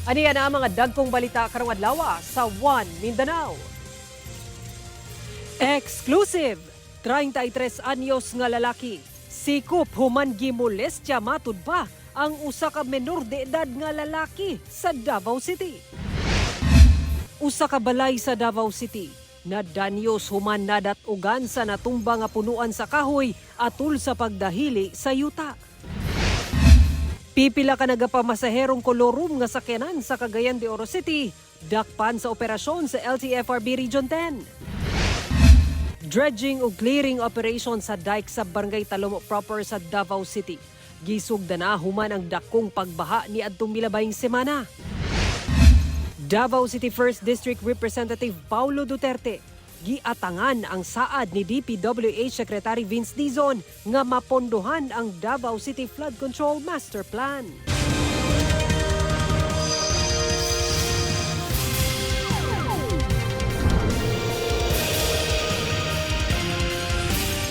Aniya na ang mga dagkong balita karong adlaw sa One Mindanao. Exclusive! 33 anyos nga lalaki. Sikop human gimolestya matud pa ang usa ka menor de edad nga lalaki sa Davao City. Usa ka balay sa Davao City nadanyos human nadat-ugan sa natumba nga punuan sa kahoy atul sa pagdahili sa yuta. Pipila ka nagapamasaherong kolorum nga sakyanan sa Cagayan de Oro City, dakpan sa operasyon sa LTFRB Region 10. Dredging ug clearing operation sa dike sa Barangay Talomo proper sa Davao City. Gisugda na human ang dakong pagbaha ni adtong milabayng semana. Davao City 1st District Representative Paulo Duterte giatangan ang saad ni DPWH Secretary Vince Dizon nga mapondohan ang Davao City Flood Control Master Plan.